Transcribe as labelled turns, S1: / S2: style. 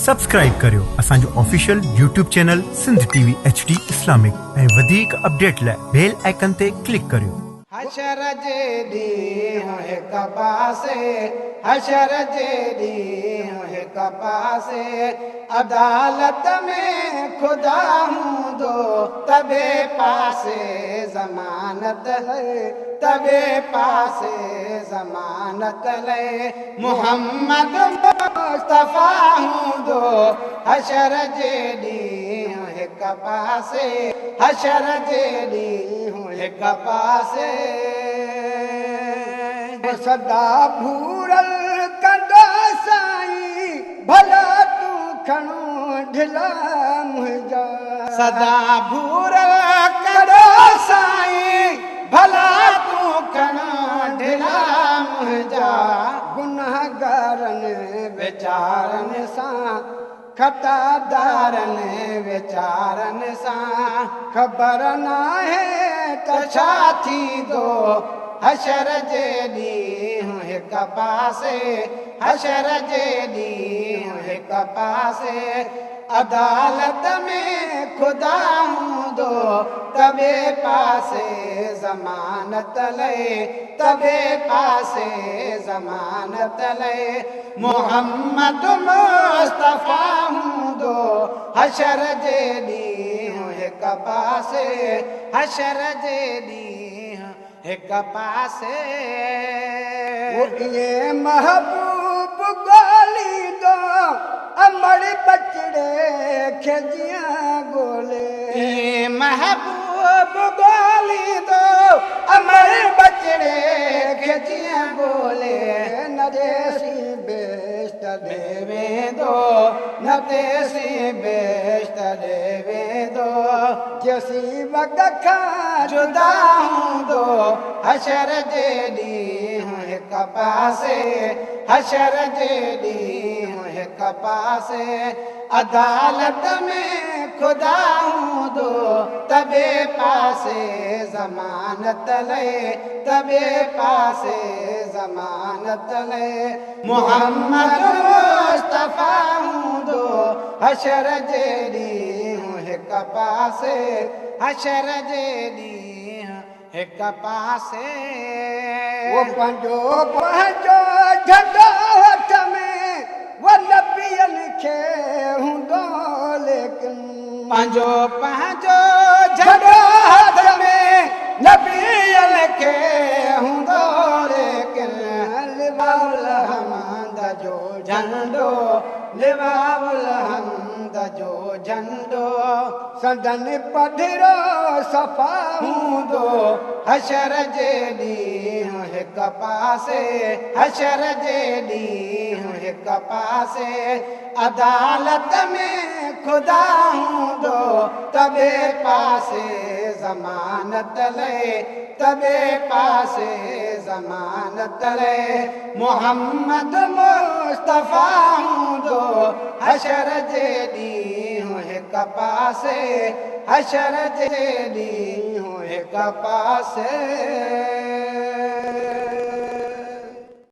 S1: Subscribe ڪريو اسان جو official YouTube channel Sindh T V H D Islamic ۽ وڌيڪ اپڊيٽ لاء بيل آئيڪن تي ڪلڪ ڪريو.
S2: حشر جي ڏينهن هڪ پاسي، حشر جي ڏينهن هڪ پاسي، عدالت ۾ خدا هوندو ته ٻئي پاسي ضمانت لئي، ته ٻئي پاسي ضمانت لئي، محمد مصطفيٰ هوندو حشر جي ڏينهن هڪ پاسي، حشر جي ڏينهن هڪ پاسي.
S3: سدا ڀورل ڪندو سائين ڀلا تون کڻو ڍلا منهنجا.
S2: سدا ڀورل ڪندو سائين ڀلا تون کڻو ڍلا منهنجا.
S3: گنهگارن ويچارن سان خطادارن
S2: ويچارن سان
S3: خبر ناهي
S2: ته ڇا ٿيندو حشر جي ڏينهن هڪ پاسي، حشر جي ڏينهن هڪ پاسي، عدالت ۾ خدا هوندو ته ٻئي پاسي ضمانت لئي، ته ٻئي پاسي ضمانت لئي، محمد مصطفيٰ هوندو حشر جي ڏينهن هڪ پاسي، حشر جي ڏينهن هڪ پاسي.
S3: ائين محبوب ڳوليندو امڙ ٻچڙي کي جيئن ڳولي.
S2: ائين محبوب ڳوليندو امڙ ٻچڙي کي جيئن ڳولي.
S3: نه تيسين بهشت ڏي
S2: ويندو، نه تيسين بهشت ڏي ويندو،
S3: جيسين وڳ کان
S2: جدا هوندو حشر جي ڏينهن هڪ پاسي، حشر جي ڏينهن هڪ پاسي، عدالت ۾ خدا هوندو ته ٻئي پاسي ضمانت لئي، ته ٻئي پاسي ضمانت لئي، محمد مصطفيٰ هوندو حشر جي ڏينهن هڪ پاسي، حشر جي ڏينهن هڪ پاسي.
S3: هو پنهنجو پنهنجو جهنڊو هٿ ۾ و نبين کي هوندو ليڪن.
S2: پنهنجو پنهنجو جهنڊو هٿ ۾ نبين کي هوندو ليڪن. لواء الحمد جو جهنڊو، لواء الحمد جو جهنڊو.
S3: سندن پڌرو صفا
S2: هوندو حشر جي ڏينهن هڪ پاسي، حشر جي ڏينهن هڪ پاسي، عدالت ۾ خدا هوندو ته ٻئي پاسي ضمانت لئي، ته ٻئي پاسي ضمانت لئي، محمد مصطفيٰ هوندو حشر جي ڏينهن هڪ پاسي، حشر جي ڏينهن هڪ پاسي.